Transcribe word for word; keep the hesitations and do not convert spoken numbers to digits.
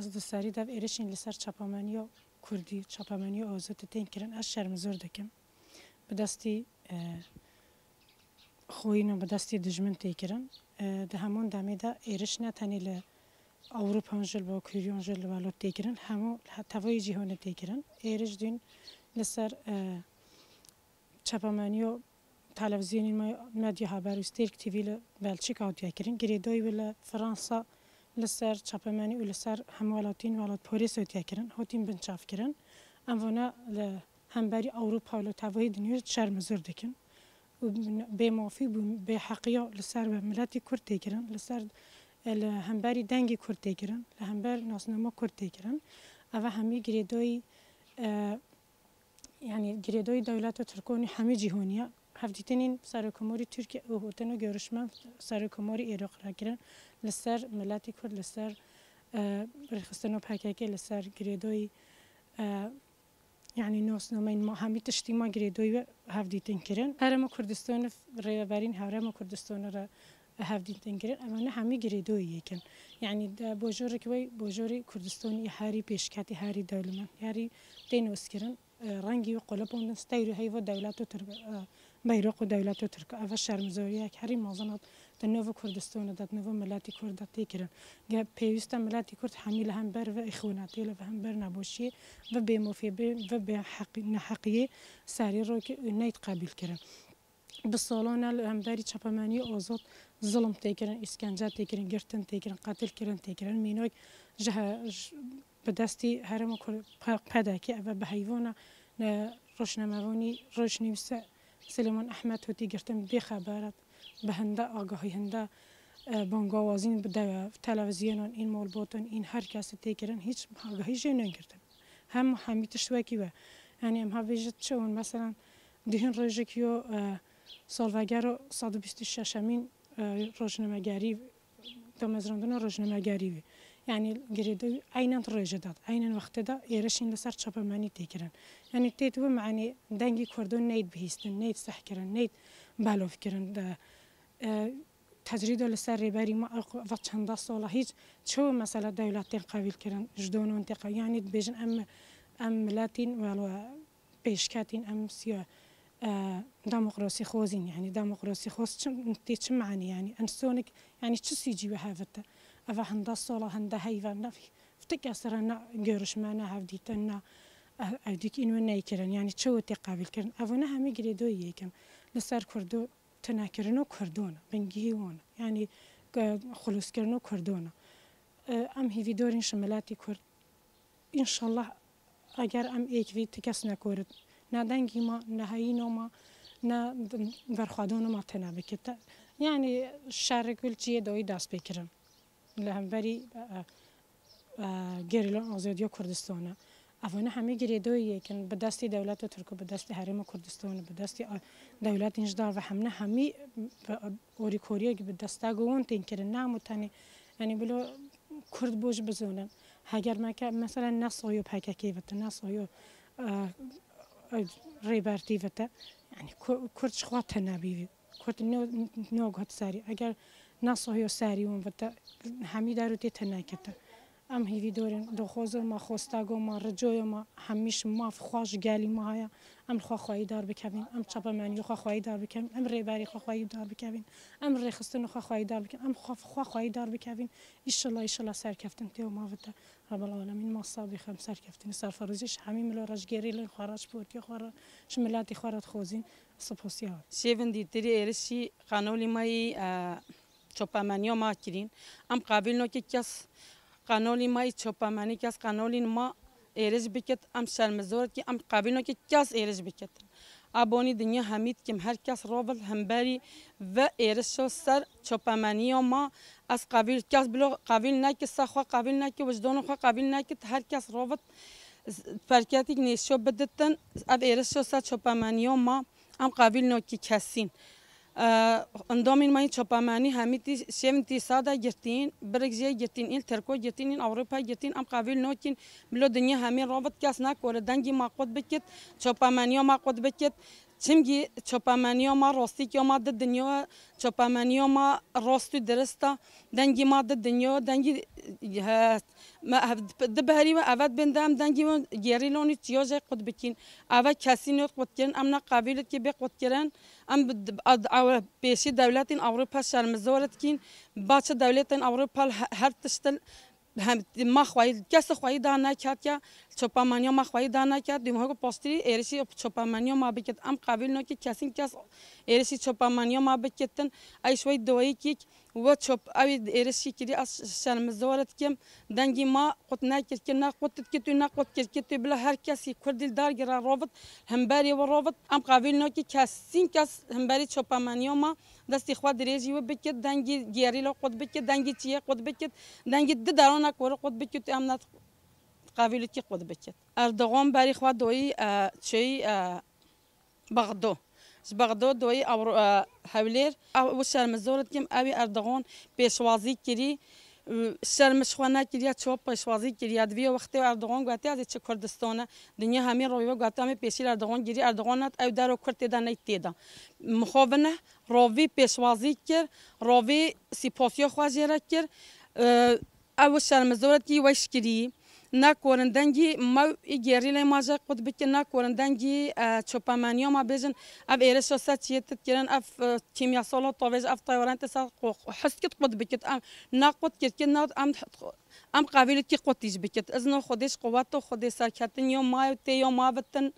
Ez di serî de ev êrişên li ser çapemeniya kurdî, çapemeniya azadî tên kirin, ez şermizor dikim. Bi destî, e, xwîn û bi destî dijmin tê kirin. E, di heman demê de êriş ne tenê li Ewropan jî, li Bakuriyan jî, li welat tê kirin, hemû li he-, tevayî cîhanê tê kirin. Êriş dîn li ser, e, çapemeniya televîzyonên me, medya haber û Stêrk T V li Belçîka hatiye kirin. Girêdayî wê li Fransa li ser çapemenî û li ser hemwelatiyên welatparêz hatiye kirin, hatin binçavkirin. Em vana li hemberî Ewropa û li tevahî dinyayê şermizor dikin û bêmafî bû, bêheqiya li ser we miletî Kurd tê kirin, li ser, e, li hemberî dengê Kurd tê kirin, li hember nasnama Kurd tê kirin. Eva hemî girêdayî, e, yanî girêdayî dewleta Tirkan û hemî cîhanî ye. Hevdîtinên Serokkomarî Tirkiye û hotine görüşmen Serokkomarî Iraq re kirin li ser miletî Kurd, li ser, e, rêxistina P K K, li ser girêdayî, e, yanî nasnameyên ma, hemî tiştî ma girêdayî we hevdîtin kirin. Herêma Kurdistanê, rêveberîn Herêma Kurdistanê re hevdîtin kirin. Ev ne hemî girêdayî yek in. Yanî de bojorek wey, bojorê Kurdistanê herî pêşketî, herî dewlemend, herî tê naskirin. E, rengî wî qulipandin, steyr û heyva dewleta Tirk, e, beyroq û dewleta Tirk. Ev şermizoriyek herî mezin e di nava Kurdistanê de, di nava miletî Kurd de tê kirin. Ge pêwîst e miletî Kurd hemî li hember ve îxwanetiyê, li hember nebaşiyê, ve bêmafiyê, bê, ve bêheqî-, neheqiyê serî rokê û neyt qebîl kirin. Bi salan e li hemberî çapemeniyê azad zilm tê kirin, îskence tê kirin, girtin tê kirin, qetil kirin tê kirin. Mînak ji he-, ji, bi destî herêma Kurd, P-, P D K, ev e bi heyvana, ne, rojnamevanî, rojnivîse Silêman Ehmed hotî girtin bê xeber e, bi hinde agahî, hinde, e, bangawazîn bi de-, televîzyonan, în malbatan, în her kesî tê kirin, hîç agahî jê negirtin. Hem hemî tişt wekî we. Yanî em ha bêjit çi hûn, meselan, dihîn rojek yo, e, salvegera sed û bîst û şeşemîn, e, rojnamegerî, damezrandina rojnamegerî bî. Yanî girêdayî eynen rojê de, eynen wextê de êrişên li ser çapemenî tê kirin. Yanî tê di wî manê dengê Kurdan neyt bihîstin, neyt seh kirin, neyt belav kirin. De, e, tecrîda li ser rêberî me, ev, ev çenda sala hîç çi mesela dewlet tên qebîl kirin, ji donan tê qebîl. Yanî dibêjin em, em miletîn, welo pêşketîn, em siya, e, demokrasî xwazîn, yanî demokrasî xwaz çi, tê çi manî, yanî însanek, yanî çi sûcî we hevite? Eva henda sala, henda heyva, ne, ti kes re ne görüşme, ne hevdîtin, ne, e, evdîk în we neykirin, yanî çi we tê qebîl kirin? Ev ne hemî girêdayî yekin. Li ser Kurdo tinekirina Kurdan e, bingehî wan e. Yanî, e, xulûskirina Kurdan e. E, em hîvîdorîn ji miletî Kurd. Înşallah eger em êk vî ti kes nekorit. Ne dengî ma, ne heyîna ma, ne berxwedana ma tune bikit. Yanî şerê ku li çiyê dawî dest pê kirin. Li hemberî, e, e, gerîlan azadiya Kurdistanê. Evane hemî girêdayî yekin, bi destî dewleta Tirk û bi destî Herêma Kurdistanê, bi destî, e, dewletên ji dar ve hemne hemî, e, orîkoriyek bi destego wan tên kirin. Ne hemû tenê, yanî bilo Kurd boj bizonin. Heger me ke, mesela ne soyo P K K vite, ne soyo, e, e, Rêbertî vite. Yanî Ku-, Kurd ji xwe tune bî. Kurd ne, ne got serî. Eger ne soyo serî wan vite, hemî der û tê tune kete. Em hîvîdorên, doxozo ma, xwestago ma, ricoyo ma, hemî ji maf xwe ji gelî ma heye. Em li xwe xweyî dar bikevîn, em çapemeniyo xwe xweyî dar bikevîn, em rêberî xwe xweyî dar bikevîn, em rêxistin xwe xweyî dar bikevîn, em xwe, xwe xweyî dar bikevîn. Îşillah, îşillah serkeftin tê û ma vite. Rebel Alemîn ma sabî xem serkeftinî serferozî ji hemî milo re ji gerîlên xwe re, ji partiya xwe re, ji miletê xwe re dixwazîn. Sipasiya we. Şêvin dîtirî êrişî qanolî me yî, e, çopemeniya ma kirîn. Em qevîl noke kes qanolî me yî çopemeniya kes qanolîn ma êriş bikit. Em şermizor kî em qevîl noke kes êriş bikit. A bonî dinya hemî dikim, her kes rovil hemberî ve êrişo ser çopemeniya ma. Ez qevîl, kes bilo qevîl neke, se xwe qevîl neke, wijdano xwe qevîl neke, her kes rovit perketîk nêşo biditin, ev êrişo ser çopemeniya ma, em qevîl noke kesîn. E, Endamên me yên çapemenî hemî tî şevin tî sada girtîn, birik jê girtîn, îl Tirko girtîn, îl Ewropa girtîn, em qebîl nokîn, bilo dinya hemî rovit kes nakore dengî ma qut bikit, çapemeniya ma qut bikit. Çimkî çapemeniya ma rastîkiya ma di dinya, çapemeniya ma rast û dirist e, dengî ma di dinya, dengî, he, me, hev-, di beherî we evet bên de em dengî we gerîlonî çiya jê qut bikîn. Eve kesî nêt qutkirin, em ne qebîl dikî bê qutkirin. Em bi-, ad-, ew, pêşî dewletên Ewropa şermizor dikîn. Ba çi dewletên Ewropa he-, her tişt il hem ma xweyî, kes xweyî da neketiya, çopamaniya ma xweyî da neket. Dûm heko pastî êrişî çopamaniya ma bikit. Em qebîl nokî kesîn kes êrişî çopamaniya ma bikitin. Ey şwey doyî kîk we çop, ew êrişî kirî ez şermizor dikim. Dengî ma qut nekirkir, ne qut dikit û ne qut kirkit û bila her kesî Kurdî li dar gira rovit, hemberî we rovit. Em qevîl nokî kesîn kes hemberî çopamaniya ma destî xwe dirêjî we bikit, dengî gerîla qut bikit, dengî çiyê qut bikit, dengî di derona kori qut bikit û em ne qevîlikî qut bikit. Erdogan berî xwe doyî, e, çêyî, e, Bexdo. Ji Bexdo doyî Ewro-, e, Hewlêr. Ew, ew şermizor dikim, ew ê Erdogan pêşwazî kirî. E, şerm ji xwe nekiriye, çawa pêşwazî kiriye. Di vî wextê Erdogan gotiye, ez ê çi Kurdistan e. Dinya hemî rovî ve gotiye, em ê pêşî li Erdogan girî. Erdogan net, ew dero Kurd tê de ney tê de. Mixovine, rovî pêşwazî kir, rovî sîpasiya xwe jê re kir. E, Ew şermizor e kî weş kirî. Nekorin dengî mew î gerîlê ma jê qut bikir, nekorin dengî, e, çopemeniya ma bêjin, ev êrişa ser çiyê tit kirin, ev, e, kîmyasala tavêj, ev taywaran te ser qo-, heskit qut bikit, ev ne qut kirkit, ne em, em qevîlikî qutî ji bikit. Izno Xwedê ji quweta Xwedê serketin yo ma ew tê yo ma vitin.